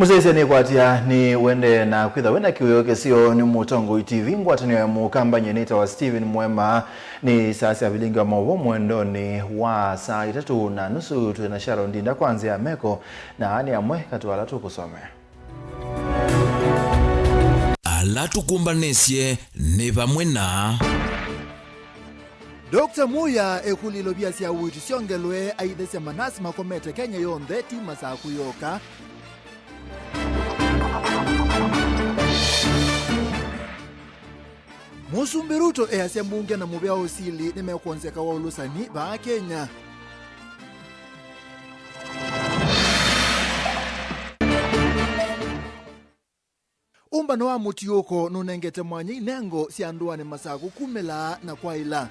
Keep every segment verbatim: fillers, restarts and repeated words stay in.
Mũsyaĩĩsya nĩkwatya nĩ wendee na kwĩtha wĩna kĩwĩo kĩseo nĩ Mũtongoi T V. Ngwatanĩo ya Mũkamba nyie nĩtawa Stephen Mwema. Nĩ saa sya vilingi wa maũvoo mũendonĩ wa saa itatũ na nusu. Twĩ na Sharon Ndinda kwa nzĩa ya meko, na aa nĩ amwe katĩ wa ala tũkũsomea. Ala tũkũmbanĩsye nĩ vamwe na Doctor Muya ekũlya ilovia sya ũiiti syongelwe, aithesya manasi makomete Kenya yonthe, ti Masaku yoka. Mũsumbĩ Ruto easya mbunge na mũvĩa wa ũsili nĩmekwonzeka wa ũlũsani vaa Kenya. Ũmbano wa mũtiũko nũnengete mwanya inengo sya ndũanĩ Masaku kumĩla na kwaĩla.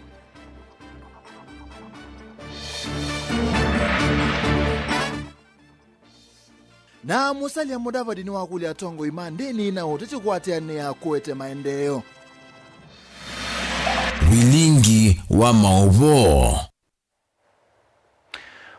Na Musalia Mudavadi nĩwakũlya atongoi ma ndĩni na ũteti kũatĩanĩa kũete maendeeo. Vilingi wa maũvoo.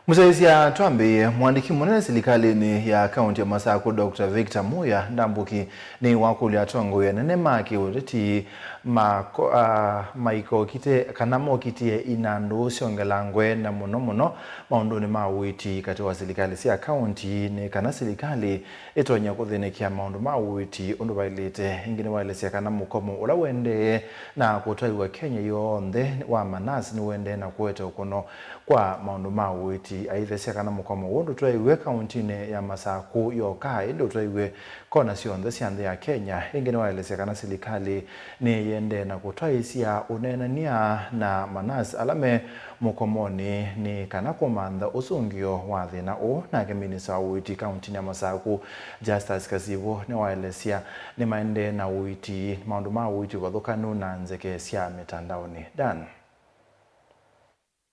Mũsyaĩĩsya twambĩĩe, mũandĩki mũnene silikalĩnĩ ya kaũnti ya Masaku, Doctor Victor Muya Ndambuki, nĩwakũlya atongoi anene ma kĩũteti mako-, a, maikokite kana mokitie inandũ syongelangwe, na mũno mũno maũndũnĩ ma ũiiti katĩ wa silikalĩ sya kaũnti, nĩ kana silikalĩ ĩtonye kũthĩnĩkĩa maũndũ ma ũiiti ũndũ vaĩlĩte. Ĩngĩ nĩwaelesya kana mũkomo ũla ũendee na kũtwaiwa Kenya yonthe wa manasi nĩũendee na kũete ũkũno kwa maũndũ ma ũiiti. Aithesya kana mũkomo ũũ ndũtwaiwe kaũntinĩ ya Masaku yoka, ĩndĩ ũtwaiwe kona syonthe sya nthĩ ya Kenya. Ĩngĩ nĩwaelesya kana silikalĩ nĩyĩendee na kũtwaĩĩsya ũneenany'a na manasi ala me mũkomonĩ nĩ kana kũmantha ũsũngĩo wa thĩna ũũ. Nake minista wa ũiiti kaũntinĩ ya Masaku, Justus Kasivu, nĩwaelesya nĩmaendee na ũiiti, maũndũ ma ũiiti ũvathũkanu na nzeke sya mĩtandaonĩ. Dan.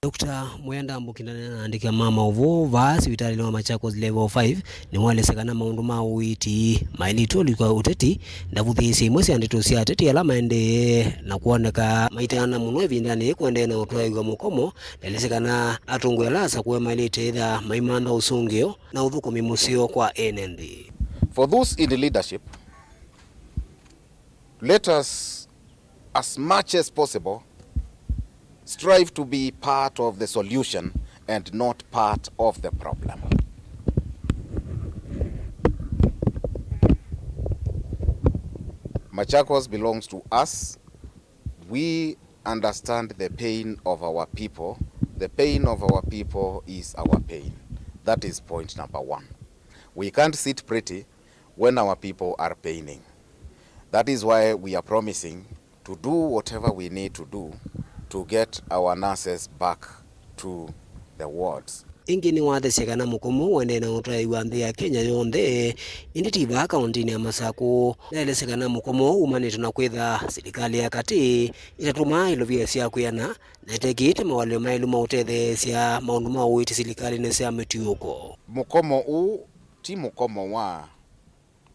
Doctor Muya Ndambuki ndanena na aandĩki ma maũvoo vaa sivitalĩnĩ wa Machakos Level five, nĩwaelesya kana maũndũ ma ũiiti maĩlĩtwe ũlikwa ũteti, ndavũthĩĩsye imwe sya ndeto sya ateti ala maendee na kwoneka maitana mũno ĩvindanĩ yĩĩ kũendee na ũtwaĩw'a mũkomo. Ndaelesya kana atongoi ala asakũe maĩlĩte ĩtha maimantha ũsũngĩo na ũthũkũmi mũseo kwa ene nthĩ. For those in leadership, let us, as much as possible, strive to be part of the solution and not part of the problem. Machakos belongs to us. We understand the pain of our people. The pain of our people is our pain. That is point number one. We can't sit pretty when our people are paining. That is why we are promising to do whatever we need to do to get our nurses back to the wards. Ĩngĩ nĩwathesya kana mũkomo ũendee na ũtwaĩw'a nthĩ ya Kenya yonthe, ĩndĩ ti vaa kaũntinĩ ya Masaku. Naelesya kana mũkomo ũũ umanĩte na kwĩtha silikalĩ ya katĩ ĩtatũmaa ilovia sya kwĩana na ĩtekĩĩte mawalĩlo maĩlu ma ũtetheesya maũndũ ma ũiiti silikalĩnĩ sya mĩtiũko. Mũkomo ũũ ti mũkomo wa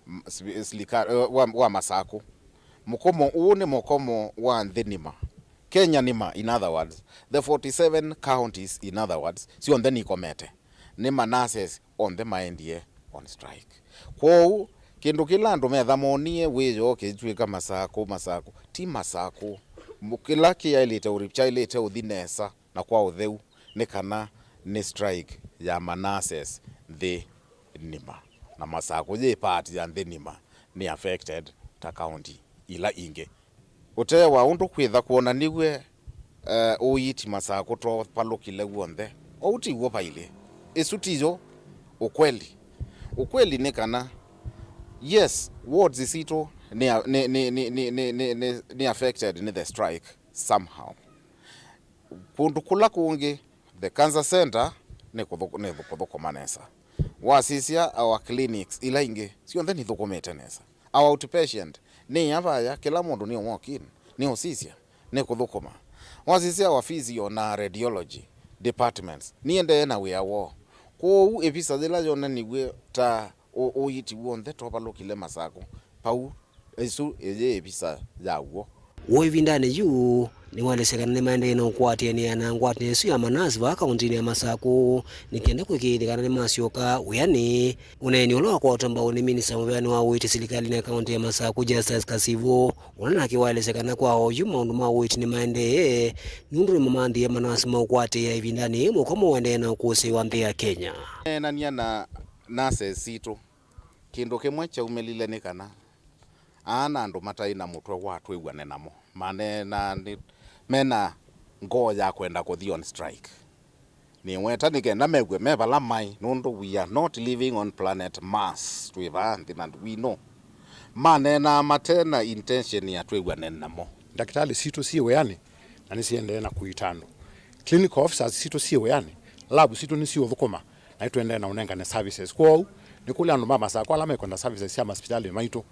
m-, sili-, silika-, eh, wa, wa Masaku. Mũkomo ũũ nĩ mũkomo wa nthĩ nima. Kenya nima, in other words, the forty-seven counties, in other words, syonthe nikomete. Nĩ ma nurses onthe maendie on strike. Kwoou, kĩndũ kĩla andũ metha monie wĩoo kĩitw'ĩka Masaku, Masaku, ti Masaku. Mu-, kĩla kĩaĩlĩte ũri-, kyaĩlĩte ũthi nesa na kwa ũtheu nĩ kana nĩ strike ya ma nurses nthĩ nima, na Masaku yĩ part ya nthĩ nima nĩ affected ta county ila ingĩ. Ũtee wa ũndũ kwĩtha kwonanĩw'e, eh, ũiiti Masaku twavalũkile w'onthe. Ũu ti w'o vailĩ. Ĩsu tiyo ũkweli. Ũkweli nĩ kana, yes, wards sitũ nĩ, nĩ, nĩ affected nĩ the strike somehow. Kũndũ kũla kũngĩ, the cancer center nĩ kũthũ-, nĩ kũthũkũma nesa. Wasisya our clinics ila ingĩ, syonthe nithũkũmĩte nesa. Our outpatient nĩ ya vaya, kĩla mũndũ nĩ walk in, nĩ ũsisya, nĩ kũthũkũma. Wasisya our physio na radiology departments, niendee na wĩa woo. Kwoou ĩvisa yĩla yonaniw'e ta ũ-, ũiiti w'onthe twavalũkile Masaku, pau, ĩsu ĩyĩ ĩvisa ya w'o. W'o ĩvindanĩ yu, nĩwaelesya kana nĩmaendee na ũkwatĩanĩa na ngwatanĩo ĩsu ya manasi vaa kaũntĩnĩ ya Masakũ, nĩ kenda kũĩkĩĩthya kana nĩmasyoka wĩanĩ. Ũneeni ũla wakwatwa mbau nĩ minista mũveanĩ wa ũiiti silikalĩnĩ ya kaũntĩ ya Masakũ, Justus Kasivu, ũla nake waelesya kana kwa oyu maũndũ ma ũiiti nĩmaendee, nũndũ nĩmamanthie manasi maũkwatĩĩa ĩvindanĩ yĩĩ mũkomo ũendee na ũkũsĩĩwa nthĩ ya Kenya. Neenania na nurses sitũ, kĩndũ kĩmwe kyaumĩlile nĩ kana aa na andũ mataĩ na mũtwe wa twĩw'ane namo. Maneenaa nĩ, mena ngoo ya kwenda kũthi on strike. Nĩweta nĩ kenda mew'e me vala maĩ, nũndũ we are not living on planet Mars, twĩ vaa nthĩ na we know. Maneenaa mate na intention ya twĩw'ane namo. Ndakĩtalĩ sitũ syĩ wĩanĩ na nĩsiendee na kũita andũ. Clinical officers sitũ syĩ wĩanĩ, lab sitũ nĩsiũthũkũma, na nĩtũendee na ũnengane services. Kwoou, nĩkũlya andũ ma Masakũ ala mekwenda services sya masipitalĩ maitũ,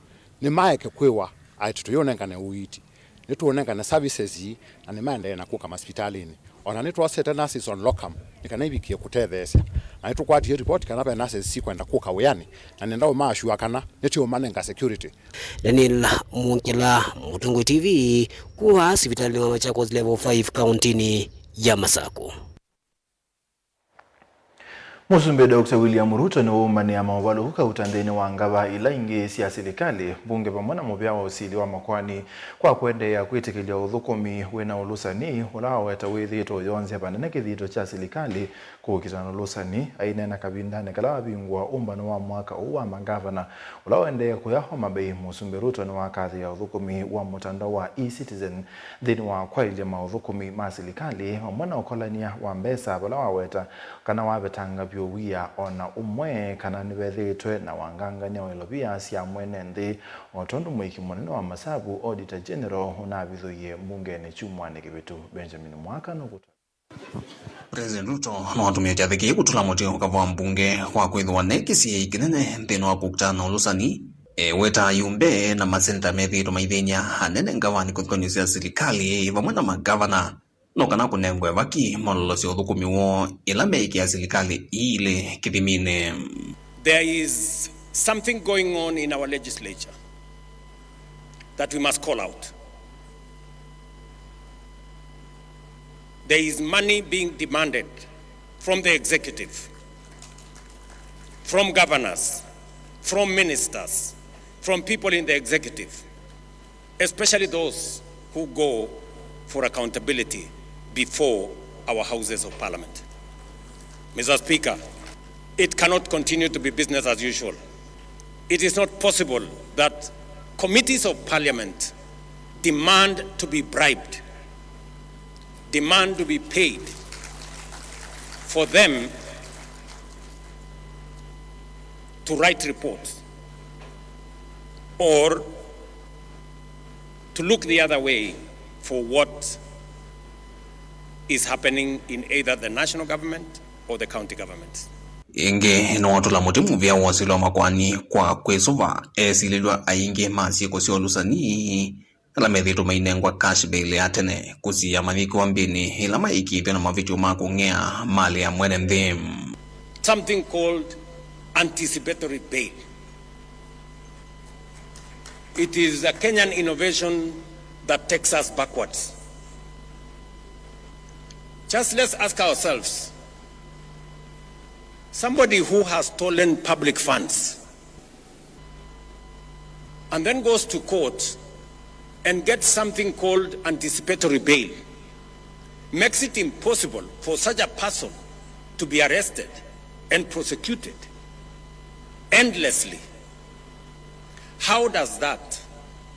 nĩmaeke kwĩwa aĩ tũyĩũnengane ũiiti. Nĩtũũnengane services ii, na nĩmaendee na kũka masipitalĩnĩ. O na nĩtwosete nurses on locum, nĩ kana ivikie kũtetheesya. Na nĩtũkwatie report kana ve nurses sikwenda kũka wĩanĩ, na nĩenda ũmaasua kana nĩtũũmanenga security. Daniel Mwongela, Mũtongoi T V, kuma sivitalĩnĩ wa Machakos Level five, kaũntĩnĩ ya Masakũ. Mũsumbĩ Doctor William Ruto nĩwaumanĩa maũvalũku kauta nthĩnĩ wa ngava ila ingĩ sya silikalĩ, mbunge vamwe na mũvĩa wa ũsili wa makoani kwa kũendeea kwĩtĩkĩlya ũthũkũmi wĩna ũlũsani ũla waweta wĩthĩĩtwe ũyonzya vanene kĩthito kya silikalĩ kũkita na ũlũsani. Aineena kavindanĩ kala wavingũa ũmbano wa mwaka ũũ wa mangavana ũla ũendee kũya Homa Bay, Mũsumbĩ Ruto nĩwakathĩĩa ũthũkũmi wa mũtandao wa e-Citizen nthĩnĩ wa kwaĩlya maũthũkũmi ma silikalĩ, vamwe na ũkolany'a wa mbesa vala waweta kana wavetanga vyũ wia o na ũmwe kana nĩvethĩĩtwe na wangangany'a wa ilovia sya mwene nthĩ, o tondũ mũĩki mũnene wa masavu, Auditor General, ũnavithũie mbungenĩ kyumwanĩ kĩvĩtu. Benjamin Mwaka nũkũtwa. President Ruto nĩwatũmĩe kyathĩ kĩĩ kũtũla mũtĩ ũkava wa mbunge kwa kwĩthĩwa ne kĩsiĩĩi kĩnene nthĩnĩ wa kũkitana na ũlũsani. Eweta ayumbe na maseneta methĩĩtwe maithĩny'a anene ngavani kũthukanĩsya silikalĩ vamwe na mangavana, no kana kũnengwe vaki malolosye ũthũkũmi woo ĩla meĩkĩa silikalĩ ii ilĩ kĩthiminĩ. There is something going on in our legislature that we must call out. There is money being demanded from the executive, from governors, from ministers, from people in the executive, especially those who go for accountability before our Houses of Parliament. Mister Speaker, it cannot continue to be business as usual. It is not possible that committees of parliament demand to be bribed, demand to be paid for them to write reports, or to look the other way for what is happening in either the national government or the county government. Ĩngĩ, nĩwatũla mũtĩ mũvĩa wa ũsili wa makoani kwa kwĩsũva esilĩlw'a aingĩ ma syĩko sya ũlũsani ala methĩĩtwe mainengwa cash bail ya tene kũsiĩĩa mayĩkĩwa mbĩnĩ ĩla maĩkĩĩthw'e na mavĩtyo ma kũng'ea malĩ ya mwene nthĩ. Something called anticipatory bail. It is a Kenyan innovation that takes us backwards. Just let's ask ourselves, somebody who has stolen public funds and then goes to court and gets something called anticipatory bail, makes it impossible for such a person to be arrested and prosecuted endlessly. How does that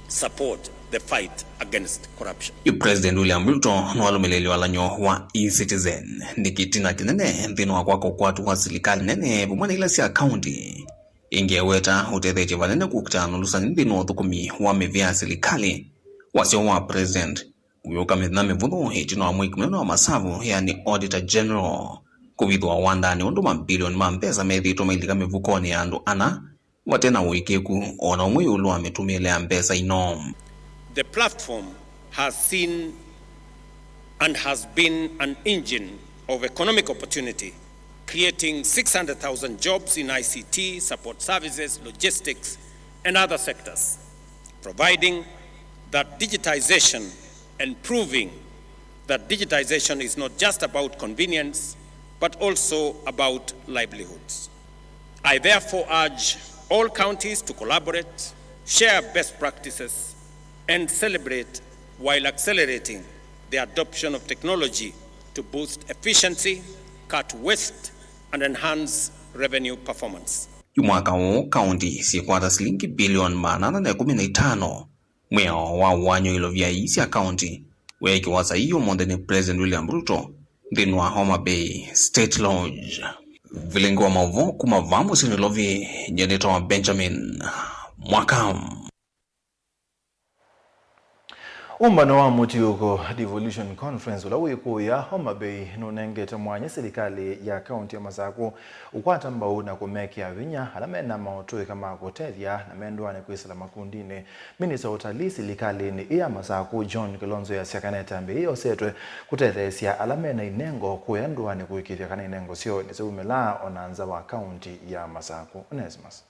support the fight against corruption? Yu President William Ruto nĩwalũmĩlĩĩlye walany'o wa e-Citizen nĩ kĩtina kĩnene nthĩnĩ wa kwaka ũkwati wa silikalĩ nene vamwe na ila sya kaunti. Ĩngĩ eweta ũtethetye vanene kũkitana na ũlũsani nthĩnĩ wa ũthũkũmi wa mĩvĩa ya silikalĩ. Wasyo wa President ũyũka mĩthenya mĩvũthũ ĩtina wa mũĩki mũnene wa masavu, yani Auditor General, kũvithũa wandanĩ ũndũ mambilioni ma mbesa methĩĩtwe mailika mĩvukonĩ ya andũ ana vate na ũĩkĩĩku o na ũmwe ĩũlũ wa mĩtũmĩĩle ya mbesa ino. The platform has seen and has been an engine of economic opportunity, creating six hundred thousand jobs in I C T, support services, logistics, and other sectors, providing that digitization and proving that digitization is not just about convenience, but also about livelihoods. I therefore urge all counties to collaborate, share best practices, and celebrate while accelerating the adoption of technology to boost efficiency, cut waste, and enhance revenue performance. Yu mwaka ũũ, kaunti syĩkwata silingi bilioni maana ana na ĩkũmi na itano mwĩao wa ũany'o ilovia ii sya kaunti, weekiwa saii ũmũnthĩ nĩ President William Ruto nthĩnĩ wa Homa Bay State Lodge. Vilingi wa maũvoo kuma vaa mũsyĩ Nairobi, nyie nĩtawa Benjamin Mwaka. Ũmbano wa mũtiũko, Devolution Conference, ũla wĩkũĩa Homa Bay, nũnengete mwanya silikalĩ ya kaunti ya Masakũ ũkwata mbau na kũmekĩa vinya ala mena maũtũĩka ma kũtethya na me ndũanĩ kwĩsĩla makundinĩ. Minista wa ũtalii silikalĩnĩ ĩĩ ya Masakũ, John Kilonzo, easya kana ĩtambya yĩĩ yosetwe kũtetheesya ala mena inengo kũya ndũanĩ kũĩkĩĩthya kana inengo syoo nĩsyaumĩlaa o na nza wa kaunti ya Masakũ. Onesmus.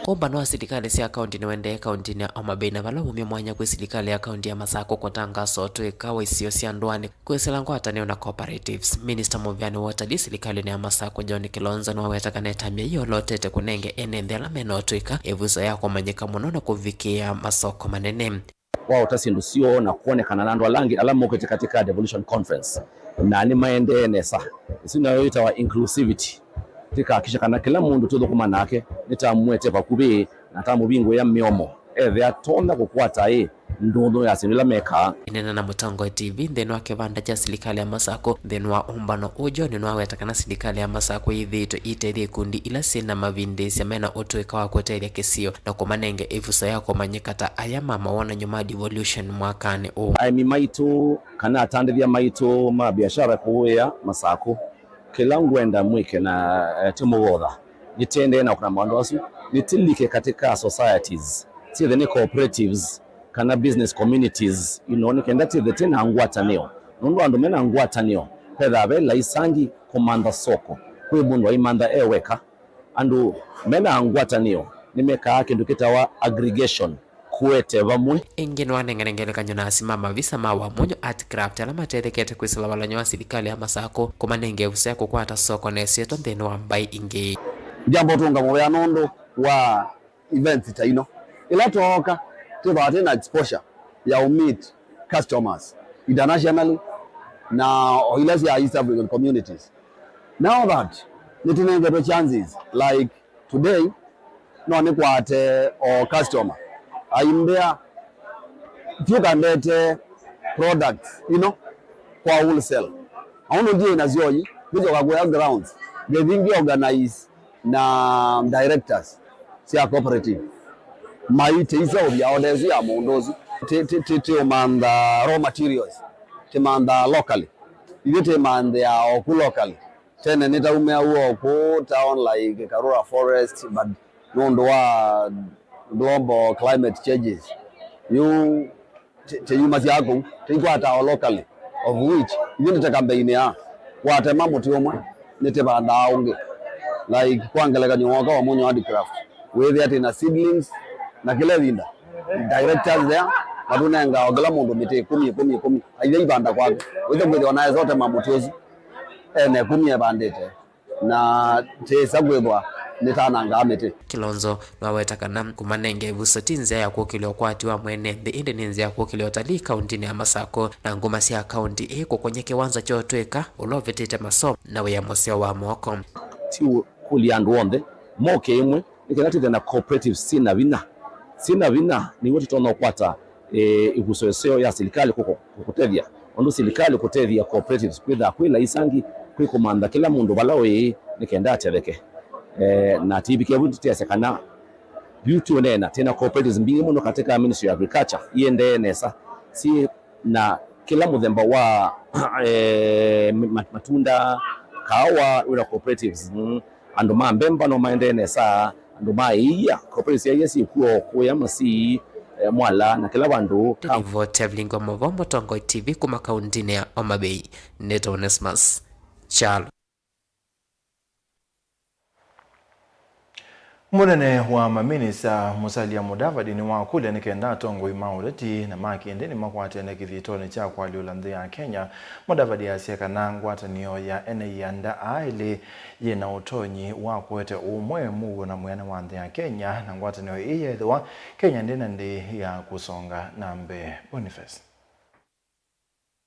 Ũmbano wa silikalĩ sya kaunti nĩũendee kauntinĩ ya Homa Bay, na vala waumya mwanya kwĩ silikalĩ ya kaunti ya Masakũ kũtangasa ũtũĩka wa isio sya ndũanĩ kwĩsĩla ngwatanĩo na cooperatives. Minista mũvĩanĩ wa ũtalii silikalĩnĩ ya Masakũ, John Kilonzo, nĩwaweta kana ĩtambya yĩĩ yolotete kũnenge ene nthĩ ala mena ũtũĩka ĩvuso ya kũmanyĩka mũno na kũvikĩĩa masoko manene. Waota syĩndũ syoo na kwonekana na andũ ala angĩ ala mokĩte katika Devolution Conference, na nĩmaendee nesa. Ĩsu nayo yĩtawa inclusivity. Tĩkahakikisha kana kĩla mũndũ tũthũkũma nake nĩtamũete vakuvĩ na tamũvingũĩa mĩomo, ethĩa atonya kũkwata ĩ ndũnyũ ya syĩndũ ila mekaa. Ĩneena na Mũtongoi T V nthĩnĩ wa kĩvanda kya silikalĩ ya Masakũ nthĩnĩ wa ũmbano ũũ, John nĩwaweta kana silikalĩ ya Masakũ yĩthĩĩtwe ĩitethya ikundi ila syĩ na mavindĩĩsya mena ũtũĩka wa kũtethya kĩsio na kũmanenge ĩvuso ya kũmanyĩka ta aya ma mawonany'o ma Devolution mwakanĩ ũũ. Aĩmi maitũ kana atandĩthya maitũ ma biashara kũũĩa Masakũ, kĩla ngwenda mwĩke na, eh, tĩmũvotha, nĩtĩendee na kũna maũndũ asu, nĩtĩlike katika societies, syĩthe nĩ cooperatives, kana business communities, you know, nĩ kenda tĩthe tĩ na ngwatanĩo. Nũndũ andũ mena ngwatanĩo, vethaa ve laisangi kũmantha soko kwĩ mũndũ aimantha e weka. Andũ mena ngwatanĩo nĩmekaa kĩndũ kĩtawa aggregation, kũete vamwe. Ĩngĩ nĩwanengane ngelekany'o na asi ma mavisa ma Wamunyu Art Craft ala matethekete kwĩsĩla valany'o wa silikalĩ ya Masakũ kũmanenga ĩvuso ya kũkwata soko na ĩsyĩtwa nthĩnĩ wa mbaĩ ingĩ. Ndyamba ũtũnga mũvea nũndũ wa events ta ino. Ĩla twooka, twĩthĩawa twĩ na exposure ya ũ meet customers internationally na o ila sya East African communities. Now that nĩtũnengetwe chances, like today, no nĩkwate o customer aimbĩa, "Vyũka ndete products ino kwa wholesale." Na ũndũ ndiĩ nasyo ii, nĩsyoka kũya grounds, ngĩthi ngĩ organize na directors sya cooperative maitĩisya ũthya order ĩsu ya mũndũ ũsu. Tĩ-, tĩ-, tĩ-, tĩũmantha raw materials, tĩmanthaa locally. Ithyĩ tĩmanthĩaa o ku locally. Tene nĩtaumĩaa o kũũ town like Karura Forest, but nũndũ wa global climate changes, yu tĩ-, tĩyumasya kũu, tĩikwataa o locally, of which ithyĩ nĩ ta kambeinĩ ya watema mũtĩ ũmwe, nĩtĩvandaa ũngĩ. Like, kwa ngelekany'o, woka Wamunyu Handicraft, wĩthĩa twĩ na seedlings na kĩla ĩvinda directors there matũnengaa o kĩla mũndũ mĩtĩ ĩkũmi, ĩkũmi, ĩkũmi, aithe ivanda kwake. Wĩthe kwĩthĩwa naesa ũtema mũtĩ ũsu ene ĩkũmi evandĩte. Na tĩĩsa kwĩthwa nĩtanangaa mĩtĩ. Kilonzo nĩwaweta kana kũmanenga ĩvuso ti nzĩa ya kũkĩlya ũkwati wa mwene nthĩ, ĩndĩ nĩ nzĩa ya kũkĩlya ũtalii kauntinĩ ya Masakũ na nguma sya kaunti ĩĩ kũkũny'a kĩwanza kya ũtũĩka ũla ũvĩtĩte masomo na wĩa mũseo wa moko. Ti kũlya andũ onthe moke ĩmwe, nĩ kenda twĩthĩwe na cooperatives syĩ na vinya. Syĩ na vinya nĩw'o tũtonya ũkwata, eh, ĩvuso ĩseo ya silikalĩ kũkũ-, kũkũtethya. Ũndũ silikalĩ kũtethya cooperatives kwĩthaa kwĩ laisangi, kwĩ kũmantha kĩla mũndũ vala ũĩ nĩ kenda atetheke. Eh, na tĩivike vu tũteasya kana yu tũneena, twĩ na cooperatives mbingĩ mũno katika Ministry of Agriculture iendee nesa, syĩ na kĩla mũthemba wa, eh, ma-, matunda, kaawa, wĩra cooperatives, mm, andũ ma mbemba no maendee nesa, andũ ma ĩia, cooperatives sya ĩia syĩkw'o kũya Masii, eh, Mwala na kĩla vandũ. Ripoti ya Vilingi wa Mauvoo, Mũtongoi T V kuma kauntinĩ ya Homa Bay, nĩtawa Onesmus Kyalo. Mũnene wa maminista Musalia Mudavadi nĩwakũlya nĩ kenda atongoi ma ũteti na ma kĩndĩni makwatene kĩthitonĩ kya kũalyũla nthĩ ya Kenya. Mudavadi asya kana ngwatanĩo ya ene ianda aa elĩ yĩ na ũtonyi wa kũete ũmwe, mũuo na mwĩana wa nthĩ ya Kenya, na ngwatanĩo ĩĩ yeethĩwa, Kenya ndĩna ndĩĩ ya kũsonga na mbee. Boniface.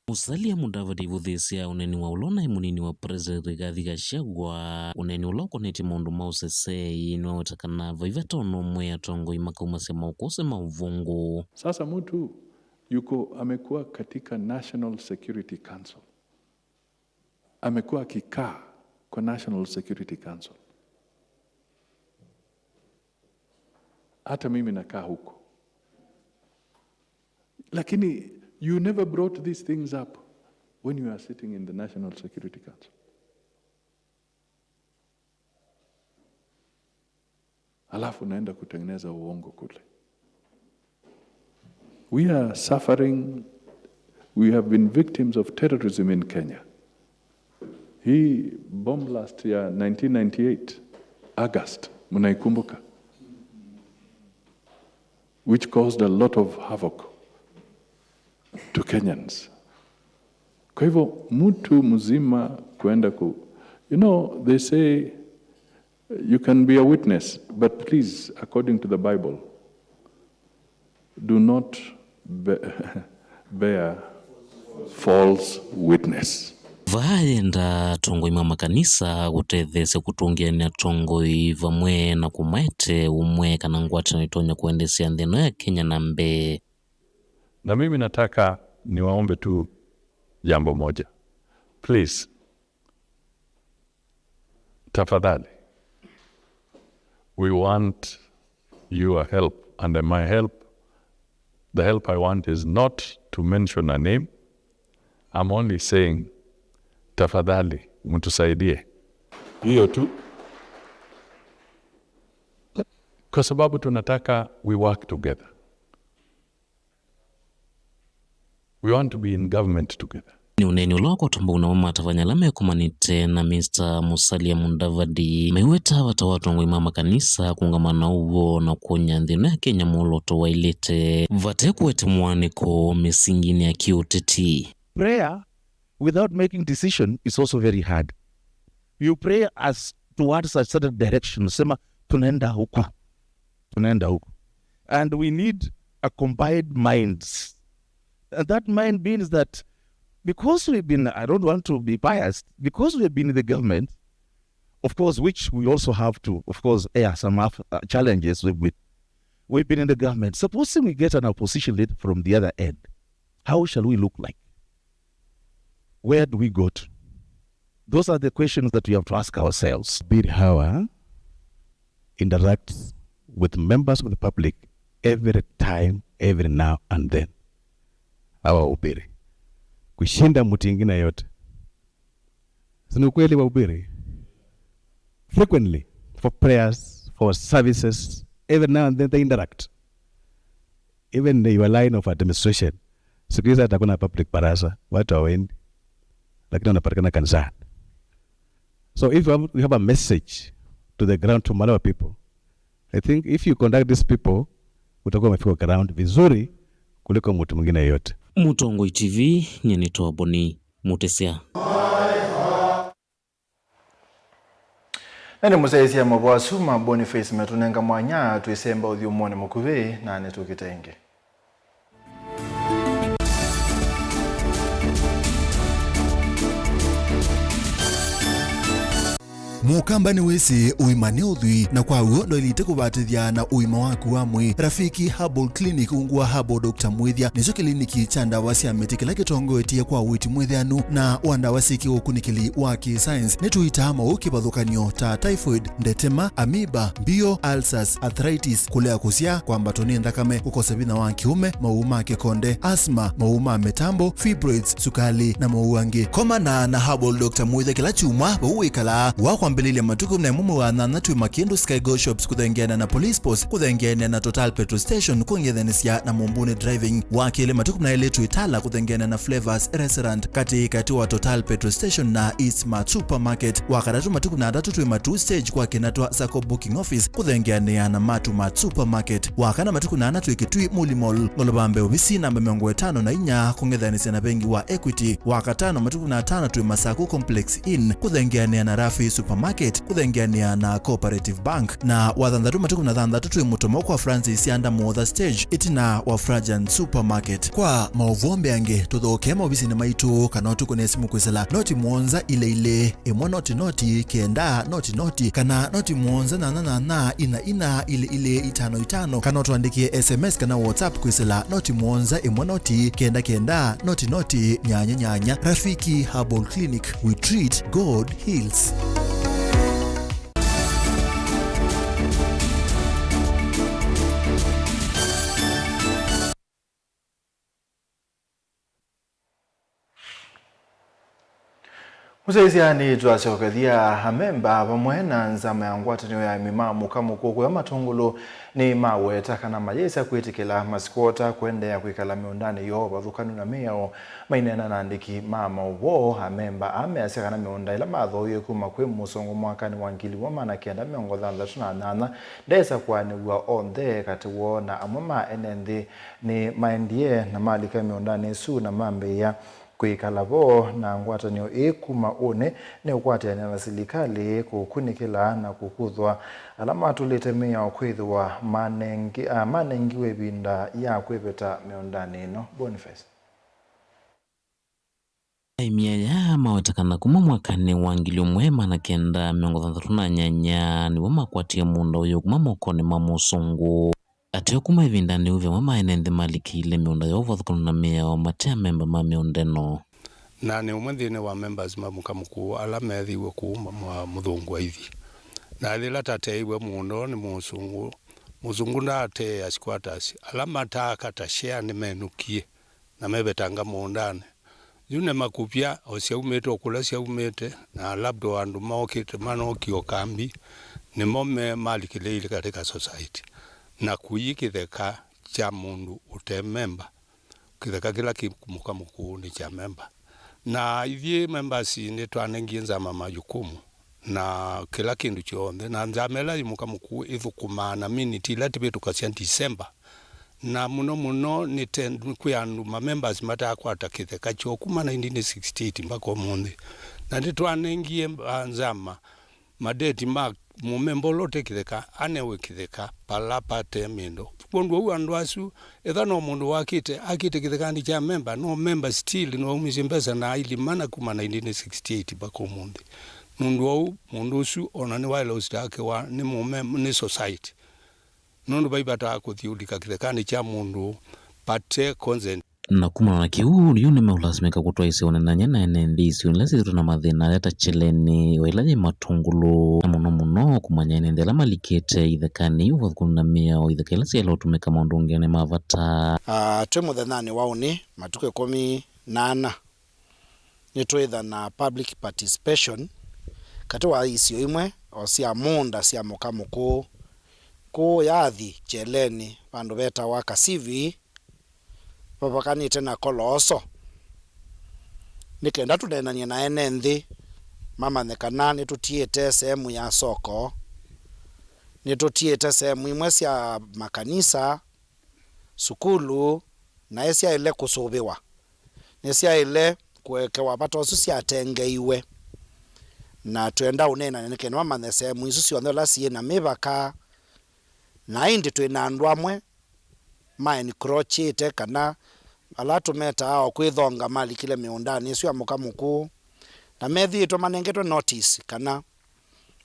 Musalia Mudavadi ivũthĩĩsya ũneeni wa ũla ũnaĩ mũnini wa President Rigathi Gachagua. Ũneeni ũla ũkonetye maũndũ ma ũsesei nĩwaweta kana vai vata ona ũmwe atongoi makaumasya maũkũsĩ ma ũvũngũ. Sasa mtu yuko, amekuwa katika National Security Council. Amekuwa akikaa kwa National Security Council. Hata mimi nakaa huko. Lakini you never brought these things up when you are sitting in the National Security Council. Alafu unaenda kutengeneza uongo kule. We are suffering. We have been victims of terrorism in Kenya. Hii bomb blast ya nineteen ninety-eight, August, mnaikumbuka? Which caused a lot of havoc to Kenyans. Kwa hivyo, mtu mzima kuenda ku, you know, they say you can be a witness, but please, according to the Bible, do not be-, bear false witness. Vaa yenda atongoi ma makanisa kũtetheesya kũtũngĩanĩa atongoi vamwe na kũmaete ũmwe kana ngwatanĩo itonya kũendeesya nthĩ ĩno ya Kenya na mbee. Na mimi nataka niwaombe tu jambo moja. Please, tafadhali, we want your help, and my help, the help I want is not to mention a name. I'm only saying, tafadhali, mtusaidie. Hiyo tu. Kwa sababu tunataka we work together. We want to be in government together. Nĩ ũneeni ũla wakwatwa mbau na matavany'a ala mekomanĩte na Mister Musalia Mudavadi maiweta vata wa atongoi ma makanisa kũũngama na ũw'o na kwony'a nthĩ ĩno ya Kenya mwolooto waĩlĩte vate kũete mũaanĩko mĩsinginĩ ya kĩũteti. Prayer without making decision is also very hard. You pray as towards a certain direction, sema tunaenda huku, tunaenda huku. And we need a combined minds. And that mind means that because we've been, I don't want to be biased, because we've been in the government, of course, which we also have to, of course, air some of, uh, challenges. We've been, we've been in the government. Supposing we get an opposition leader from the other end, how shall we look like? Where do we go to? Those are the questions that we have to ask ourselves. Bill Hawa interacts with members of the public every time, every now and then. Hawa wahubiri. Kushinda mtu ingine yote. Si ni ukweli wahubiri? Frequently, for prayers, for services, every now and then they interact. Even the, your line of administration. Siku hizi hata kuna public baraza, watu hawaendi. Lakini wanapatikana kanisani. So if you have, you have a message to the ground, to Malewa people, I think if you contact these people, utakuwa umefika ground vizuri kuliko mtu mwingine yeyote. Mũtongoi T V, nyie nĩtawa Boni Mũtĩsya. Na nĩ mũsyaĩĩsya mavoo asu ma Boniface metũnenga mwanya twĩsemba ũthyũmũonĩ mũkuvĩ, na nĩtũkĩte ĩngĩ. Mũkamba nĩwĩsĩ ũima nĩ ũthwii, na kwa w'o ndwaĩlĩte kũvatĩthya na ũima waku wa mwĩĩ. Rafiki Herbal Clinic, ungu wa Herbal Doctor Mwĩthya, nĩkyo kĩliniki kya ndawa sya mĩtĩ kĩla kĩtongoetye kwa ũiiti mwĩthĩanu na wa ndawa syĩ kĩũkunĩkĩli wa kĩ-science. Nĩtũitaa maũũ kĩvathũkany'o ta typhoid, ndetema, amoeba, mbio, ulcers, arthritis, kũlea kũsyaa, kwambatwa nĩ nthakame, kũkosa vinya wa kĩũme, maũũ ma kĩkonde, asthma, maũũ ma mĩtambo, fibroids, sukali, na maũũ angĩ. Komana na Herbal Doctor Mwĩthya kĩla kyumwa vau wĩkalaa, wakwambĩlĩlya Mbĩlĩlya matukũ na ĩmwe mwei wa nyanya twĩ Makindu Sky Go Shops kũthengeana na Police Post, kũthengeana na Total Petrol Station, kũng'ethanĩsya na Mumbuni Driving. Wa kelĩ matukũ na elĩ twĩ Tala kũthengeana na Flavors Restaurant, katĩ katĩ wa Total Petrol Station na East Mart Supermarket. Wa katatũ matukũ na atatũ twĩ Matuu Stage kwa Kinatwa Sacco Booking Office kũthengeanĩa na Matuu Mart Supermarket. Wa kana matukũ na ana twĩ Kitui Muli Mall, Ngolobambe ovisi namba mĩongo ĩtano na inya kũng'ethanĩsya na vengi wa Equity. Wa katano matukũ na atano twĩ Masaku Complex Inn kũthengeanĩa na Rafi Supermarket kũthengeanĩa na Cooperative Bank. Na wa thanthatũ matukũ na thanthatũ twĩ Mutomo kwa Francis Yanda Muotha Stage ĩtina wa Frajan Supermarket. Kwa maũvoo mbeange tũthokee maovisinĩ maitũ kana ũtũkũne simũ kwĩsĩla noti mũonza ile ile ĩmwe noti noti kenda noti noti kana noti mũonza nyanya nyanya ina ina ile ile itano itano kana ũtũandĩkĩe S M S kana WhatsApp kwĩsĩla noti mũonza ĩmwe noti kenda kenda noti noti nyanya nyanya. Rafiki Herbal Clinic, we treat, God heals. Mũsyaĩĩsya nĩtwasyokethya amemba vamwe na nzama ya ngwatanĩo ya aĩmi ma mũka mũkũũ kũya Matũngũlũ nĩmaweta kana mayĩsa kwĩtĩkĩla masikwota kũendeea kwĩkala mĩũndanĩ yoo vathũkanu na mĩao. Maineena na andĩki ma maũvoo, amemba aa measya kana mĩũnda ĩla mathooie kuma kwĩ mũsũngũ mwakanĩ wa ngili ĩmwe maana kenda mĩongo thanthatũ na nyanya ndesa kũaanĩw'a onthe katĩ woo, na amwe ma ene nthĩ nĩmaendie na malika mĩũndanĩ ĩsu na mambĩĩa kwĩkala vo, na ngwatanĩo ĩĩ kuma ũnĩ nĩũkwatĩanĩa na silikalĩ kũkunĩkĩla na kũkuthwa ala matũlĩte mĩao kwĩthĩwa manengi-, ah, manengiwe ĩvinda ya kwĩveta mĩũndanĩ ĩno. Boniface. Aĩmi aya maweta kana kuma mwakanĩ wa ngili ĩmwe maana kenda mĩongo thanthatũ na nyanya nĩvo makwatie mũũnda ũyũ kuma mokonĩ ma mũsũngũ. Ateo kuma ĩvindanĩ yĩu, ve amwe ma ene nthĩ malikĩile mĩũnda yoo vathũkanu na mĩao mate amemba ma mĩũnda ĩno. Na nĩ ũmwe nthĩnĩ wa members ma mũka mũkũũ ala meethĩiwe kũu ma-, ma-, mũthũngũ aithi. Na yĩla tateeiwe mũũnda ũũ nĩ mũsũngũ, mũsũngũ ndaateea squatters ala mataaka ta share nĩmenũkie na mevetanga mũũndanĩ. Yu nĩ makũvya o syaumĩte o kũla syaumĩte, na labda o andũ mookĩte, manookie o kambi, nĩmo me malikĩlĩile katika society. Na kũi kĩtheka kya mũndũ ũte memba, kĩtheka kĩla kĩ mũka mũkũũ nĩ kya memba. Na ithyĩ members nĩtwanengie nzama majukumu na kĩla kĩndũ kyonthe. Na nzama ĩla yĩ mũka mũkũũ ĩthũkũmaa na miniti ila tĩvĩtũkasya December. Na mũno mũno nĩ ten-, kwĩ andũ ma members mataakwata kĩtheka kyoo kuma nineteen sixty-eight mpaka ũmũnthĩ. Na nĩtwanengie, ah, nzama madeti ma mũmemba ũla ũte kĩtheka anewe kĩtheka pala pate mĩndo. Kwondũ ũu andũ asu, etha no mũndũ wakĩte, akĩte kĩthekanĩ kya memba, no memba still nĩwaumisye mbesa na ailima na kuma nineteen sixty-eight mpaka ũmũnthĩ. Nũndũ ũu, mũndũ ũsu ona nĩwaĩle ũsitaakiwa nĩ mũme-, nĩ society. Nũndũ vai vata wa kũthi ũlika kĩthekanĩ kya mũndũ pate consent. Na kumana na kĩu, yu nĩmeũlasimĩka kũtwaĩsya ũnenany'a na ene nthĩ isionĩ ila syĩthĩtwe na mathĩna aya ta Kyeleni, o ĩla yĩ Matũngũlũ, na mũno mũno kũmanya ene nthĩ ala malikĩte ithekanĩ iu vathũkanu na mĩao, itheka ila syaĩle ũtũmĩka maũndũngĩanĩ ma vata. Ah, twĩ mũthenyanĩ wa ũnĩ, matukũ ĩkũmi na ana, nĩtwĩtha na public participation katĩ wa isio imwe o sya mũũnda sya mũka mũkũũ kũũ yathi Kyeleni, vandũ vetawa Kasivi, vavakanĩte na Koloso, nĩ kenda tũneenany'e na ene nthĩ mamanye kana nĩtũtiĩte sehemu ya soko, nĩtũtiĩte sehemu imwe sya makanisa, sukulu, na ĩsyaĩle kũsũvĩwa, nĩsyaĩle kũekewa vata ũsu syatengeiwe. Na twenda ũneenany'a nĩ kenda mamanye sehemu isu syonthe ũla syĩ na mĩvaka. Na ĩndĩ twĩ na andũ amwe ma encroachĩte, kana ala tũmetaa o kwĩthonga, malikile mĩũndanĩ ĩsu ya mũka mũkũũ, na methĩĩtwe manengetwe notice kana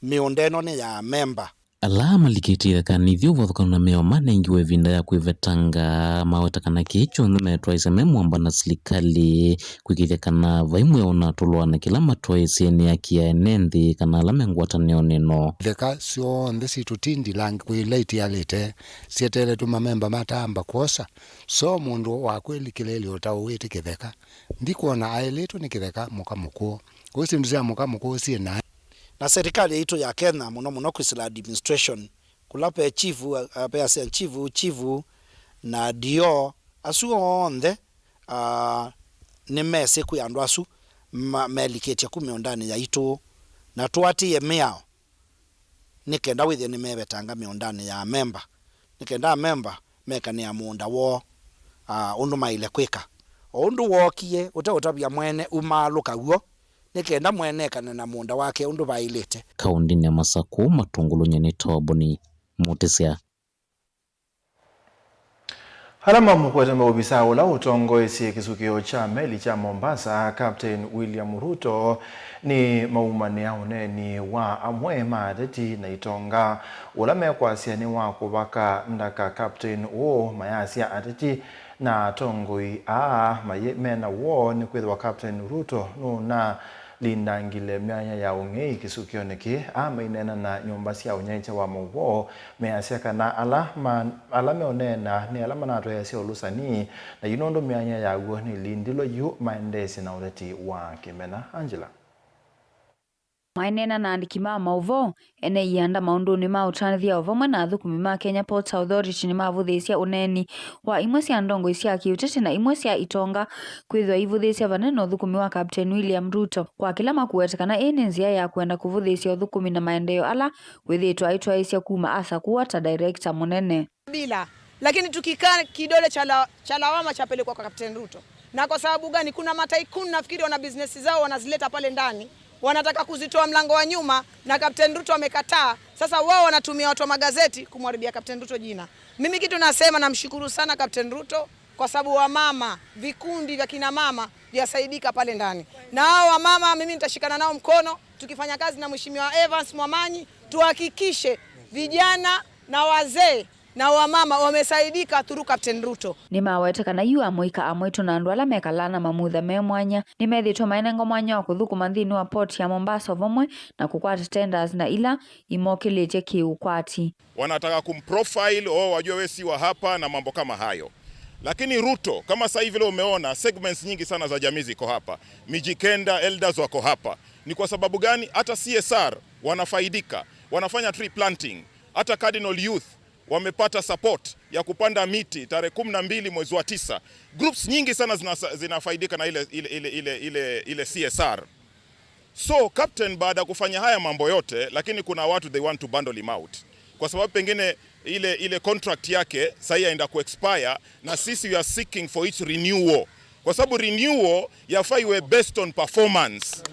mĩũnda ĩno nĩ ya amemba. Ala malikĩte ithekanĩ ithi ũvathũkanu na mĩao manengiwe ĩvinda ya kwĩvetanga, maweta kana kĩĩ kyonthe metwaĩsya me mũamba na silikalĩ, kwĩkĩĩthya kana vai mwĩao ũnatũlwa na kĩla matwaĩsye nĩ aki ya ene nthĩ kana ala me ngwatanĩonĩ ĩno. Itheka syonthe sitũ ti ndilangi kwĩ ila itialĩte, syeteletwe mamemba matamba kwosa. So mũndũ wa kwĩlikĩlĩĩlya ũtaũĩte kĩtheka, ndikwona aĩlĩtwe nĩ kĩtheka mũka mũkũũ. Kũu syĩndũ sya mũka mũkũũ syĩ naĩ. Na serikali yaitũ ya Kenya, mũno mũno kwĩsĩla administration, kũla ve chief, uh, ve assistant chief, chief, na D O, asu onthe, uh, nĩmesĩ kwĩ andũ asu ma-, melikĩtye ku mĩũndanĩ yaitũ, na tũatĩĩe mĩao nĩ kenda wĩthĩe nĩmevetanga mĩũndanĩ ya amemba, nĩ kenda amemba mekanĩa mũũnda woo, ah, ũndũ maĩle kwĩka. O ũndũ wookie ũteũtavya mwene umaalũka w'o, nĩ kenda mwene ekane na mũũnda wake ũndũ vaĩlĩte. Kaũndĩnĩ ya Masakũ, Matũngũlũ, nyie nĩ Toboni Mũtĩsya. Ala mamũkwete maovisaa ũla ũtongoesye kĩsukĩo kya meli kya Mombasa, Captain William Ruto, nĩ maumanĩa ũneeni wa amwe ma ateti na itonga ũla mekwasya nĩ wa kũvaka ndaka Captain ũũ, mayasya ateti na atongoi aa mayĩ mena woo nĩkwĩthĩwa Captain Ruto nũna lindangile myanya ya ũng'ei kĩsukĩonĩ kĩĩ. Aa maineena na nyũmba sya ũnyaĩĩkya wa maũvoo measya kana ala ma-, ala meũneena nĩ ala manatwaĩasya ũlũsani, na yu nũndũ myanya yaw'o nĩlindilwe, yu maendeesye na ũteti wa kĩmena. Angela. Maineena na andĩki ma maũvoo, ene ianda maũndũnĩ ma ũtanĩthya o vamwe na athũkũmi ma Kenya Ports Authority nĩmavũthĩĩsye ũneeni wa imwe sya ndongoi sya kĩũteti na imwe sya itonga kwĩthĩwa ivũthĩĩsya vanene ũthũkũmi wa Captain William Ruto, kwa kĩla makũweta kana ĩĩ nĩ nzĩa ya kwenda kũvũthĩĩsya ũthũkũmi na maendeeo ala wĩthĩĩtwe aitwaĩĩsya kuma asakũwa ta director mũnene. Bila. Lakini tukikaa, kidole cha la-, cha lawama chapelekwa kwa Captain Ruto. Na kwa sababu gani? Kuna mataikuni nafikiri wana business zao wanazileta pale ndani, wanataka kuzitoa mlango wa nyuma, na Captain Ruto amekataa. Sasa wao wanatumia watu wa magazeti kumharibia Captain Ruto jina. Mimi kitu nasema, namshukuru sana Captain Ruto kwa sababu wamama, vikundi vya kina mama vyasaidika pale ndani. Na hao wamama mimi nitashikana nao mkono, tukifanya kazi na Mheshimiwa Evans Mwamanyi, tuhakikishe vijana na wazee na wamama wamesaidika through Captain Ruto. Nĩmawete kana yu amũika, amwaitũ na andũ ala mekalaa na mamutha me mwanya nĩmethĩĩtwe mainengwa mwanya wa kũthũkũma nthĩnĩ wa port ya Mombasa o vamwe na kũkwata tenders na ila imokĩlĩtye kĩũkwati. Wanataka kumprofile, oh, wajue we si wa hapa na mambo kama hayo. Lakini Ruto, kama sasa hivi leo umeona segments nyingi sana za jamii ziko hapa, Mijikenda, elders wako hapa. Ni kwa sababu gani? Hata C S R wanafaidika, wanafanya tree planting. Hata Cardinal Youth wamepata support ya kupanda miti tarehe kumi na mbili mwezi wa tisa. Groups nyingi sana zinasa-, zinafaidika na ile, ile, ile, ile, ile, ile C S R. So, Captain, baada ya kufanya haya mambo yote, lakini kuna watu they want to bundle him out. Kwa sababu pengine ile, ile contract yake sasa yaenda kuexpire, na sisi we are seeking for its renewal. Kwa sababu renewal yafaa iwe based on performance.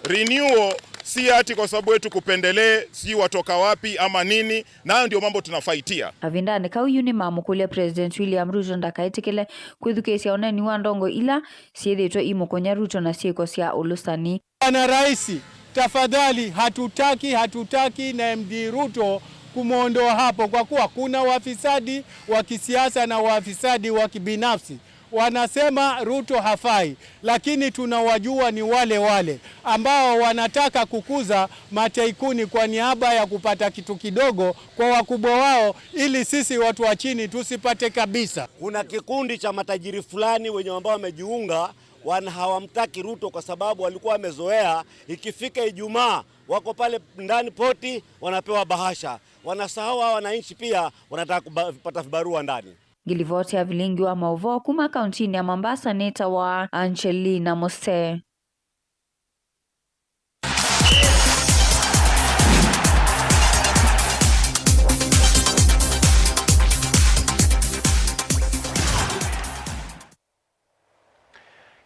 Renewal si ati kwa sababu wetu kupendelee, si watoka wapi ama nini, na hayo ndio mambo tunafaitia. Kavindanĩ kau yu nĩmamũkũlya President William Ruto ndakaĩtĩkĩle kwĩthukĩĩsya ũneeni wa ndongoi ila syĩthĩĩtwe imũkũnya Ruto na syĩko sya ũlũsani. Bwana Rais, tafadhali, hatutaki, hatutaki na M D Ruto kumwondoa hapo, kwa kuwa kuna wafisadi wa kisiasa na wafisadi wa kibinafsi. Wanasema Ruto hafai, lakini tunawajua ni wale wale ambao wanataka kukuza mataikuni kwa niaba ya kupata kitu kidogo kwa wakubwa wao, ili sisi watu wa chini tusipate kabisa. Kuna kikundi cha matajiri fulani wenye ambao wamejiunga, wana-, hawamtaki Ruto kwa sababu walikuwa wamezoea ikifika Ijumaa wako pale ndani poti wanapewa bahasha. Wanasahau hawa wananchi pia wanataka kuba-, kupata vibarua ndani. Ngilivoti ya vilingi wa maũvoo kuma kauntinĩ ya Mombasa nĩtawa Angelina Mose.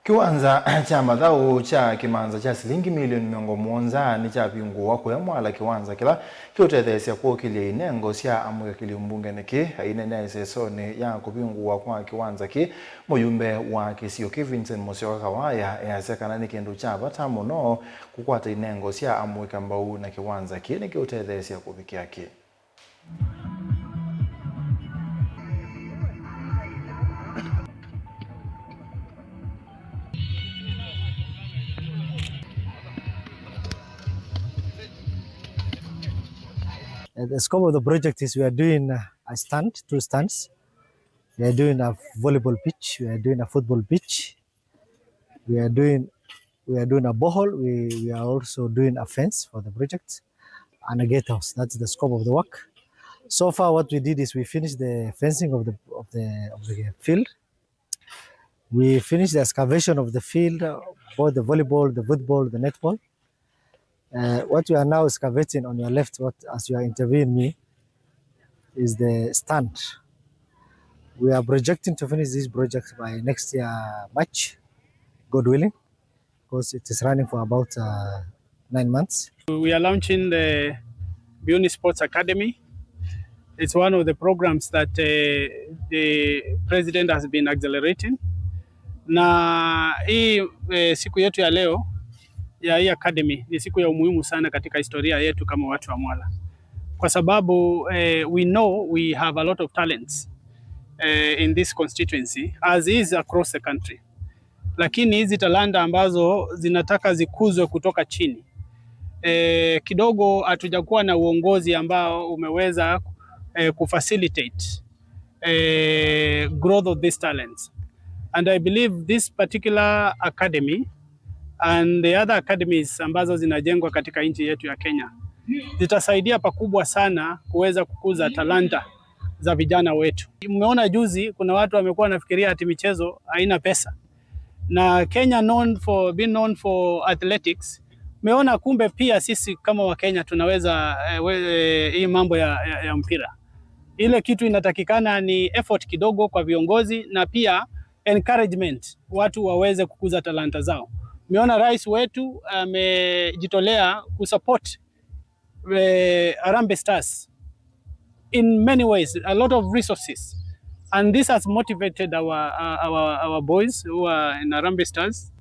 Kĩwanza kya mathaũ kya kĩmanza kya silingi milioni mĩongo mũonza nĩkyavingũwa kũya Mwala, kĩwanza kĩla kĩũtetheesya kũkĩlya inengo sya amũika kĩlĩu mbungenĩ kĩĩ. Aineena ĩsesonĩ ya kũvingũwa kwa kĩwanza kĩĩ, mũyumbe wa kĩsio kĩĩ Vincent Mũsyoka Kawaya easya kana nĩ kĩndũ kya vata mũno kũkwata inengo sya amũika mbau, na kĩwanza kĩĩ nĩkĩũtetheesya kũvikĩa kĩĩ. Uh, the scope of the project is we are doing, uh, a stand, two stands. We are doing a volleyball pitch, we are doing a football pitch, we are doing We are doing a borehole. We, we are also doing a fence for the project and a gatehouse. That's the scope of the work. So far, what we did is we finished the fencing of the, of the, of the field. We finished the excavation of the field, uh, both the volleyball, the football, the netball. Uh, what we are now excavating on your left, what, as you are interviewing me, is the stand. We are projecting to finish this project by next year, March, God willing, because it is running for about, uh, nine months. We are launching the Biuni Sports Academy. It's one of the programs that, uh, the president has been accelerating. Na hii, eh, siku yetu ya leo ya hii academy ni siku ya umuhimu sana katika historia yetu kama watu wa Mwala, kwa sababu, eh, we know we have a lot of talents, eh, in this constituency as is across the country, lakini hizi talanta ambazo zinataka zikuzwe kutoka chini, eh, kidogo hatujakuwa na uongozi ambao umeweza, eh, kufacilitate, eh, growth of these talents. And I believe this particular academy and the other academies ambazo zinajengwa katika nchi yetu ya Kenya zitasaidia pakubwa sana kuweza kukuza talanta za vijana wetu. Mmeona juzi kuna watu wamekuwa wanafikiria ati michezo haina pesa. Na Kenya known for, being known for athletics. Umeona kumbe pia sisi kama Wakenya tunaweza, eh, we-, eh, hii mambo ya, ya, ya mpira. Ile kitu inatakikana ni effort kidogo kwa viongozi na pia encouragement, watu waweze kukuza talanta zao. Umeona rais wetu amejitolea kusupport, eh, Harambee Stars in many ways, a lot of resources. And this has motivated our, uh, our, our boys who are in Harambee Stars.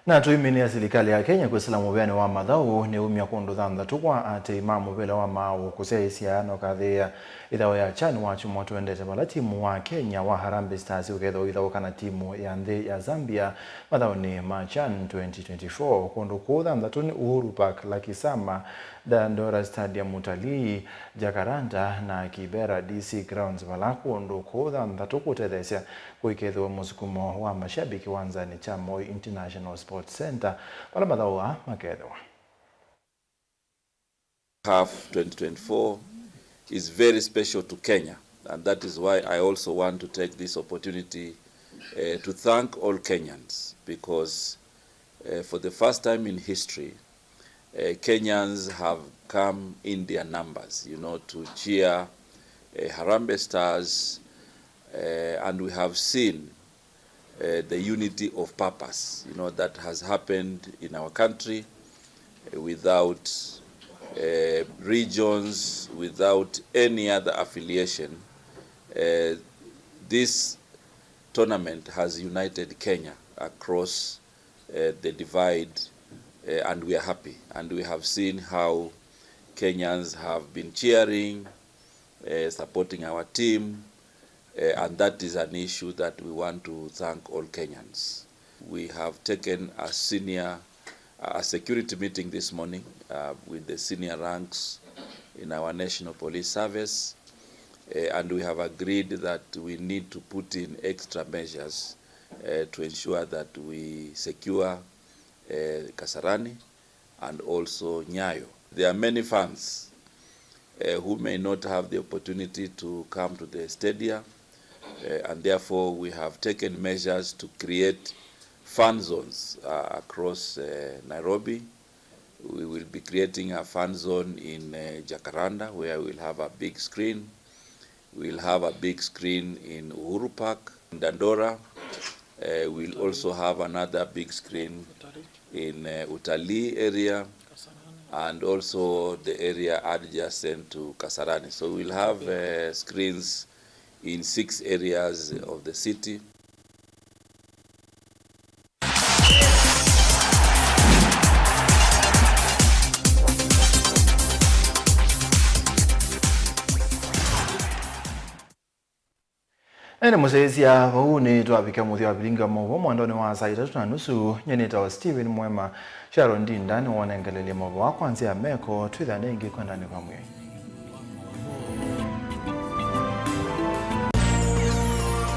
Na tũimĩnĩa silikalĩ ya Kenya kwĩsĩla mũvĩanĩ wa mathaũ nĩumya kũndũ thanthatũ kwa aatĩĩi ma mũvĩla wa maaũ kũsyaĩĩsya na ũkathĩĩa ĩthaũ ya CHAN wa kyumwa tũendete, vala timu wa Kenya wa Harambee Stars ũkethĩwa ũithaũka na timu ya nthĩ ya Zambia mathaũnĩ ma CHAN twenty twenty-four. Kũndũ kũu thanthatũ nĩ Uhuru Park, Lakisama, Dandora Stadium, Utalii, Jacaranda na Kibera D C Grounds, vala kũndũ kũu thanthatũ kũtetheesya kũikethĩwa mũsukumo wa mashabiki wanzanĩ kya Moi International Sports Centre, vala mathaũ aa makethĩwa. CAF twenty twenty-four is very special to Kenya, and that is why I also want to take this opportunity, eh, to thank all Kenyans, because, eh, for the first time in history, eh, Kenyans have come in their numbers, you know, to cheer, eh, Harambee Stars, eh, and we have seen, eh, the unity of purpose, you know, that has happened in our country, eh, without, eh, regions, without any other affiliation. Eh, this tournament has united Kenya across, eh, the divide, eh, and we are happy. And we have seen how Kenyans have been cheering, eh, supporting our team, eh, and that is an issue that we want to thank all Kenyans. We have taken a senior, a security meeting this morning, uh, with the senior ranks in our National Police Service, eh, and we have agreed that we need to put in extra measures, eh, to ensure that we secure, eh, Kasarani and also Nyayo. There are many fans, eh, who may not have the opportunity to come to the stadia, eh, and therefore we have taken measures to create fan zones, uh, across, eh, Nairobi. We will be creating a fan zone in, eh, Jacaranda, where we'll have a big screen. We'll have a big screen in Uhuru Park. In Dandora, eh, we'll also have another big screen in, eh, Utalii area and also the area adjacent to Kasarani. So we'll have, eh, screens in six areas of the city. Ene mũsyaĩĩsya, vau nĩtwavika mũthya wa vilingi wa maũvoo mwandanĩ wa saa itatũ na nusu. Nyie nĩtawa Stephen Mwema. Sharon Ndinda nĩwonengelelye maũvoo kwa nzĩa ya meko. Twĩthane ĩngĩ kwendanĩ kwa mwĩai.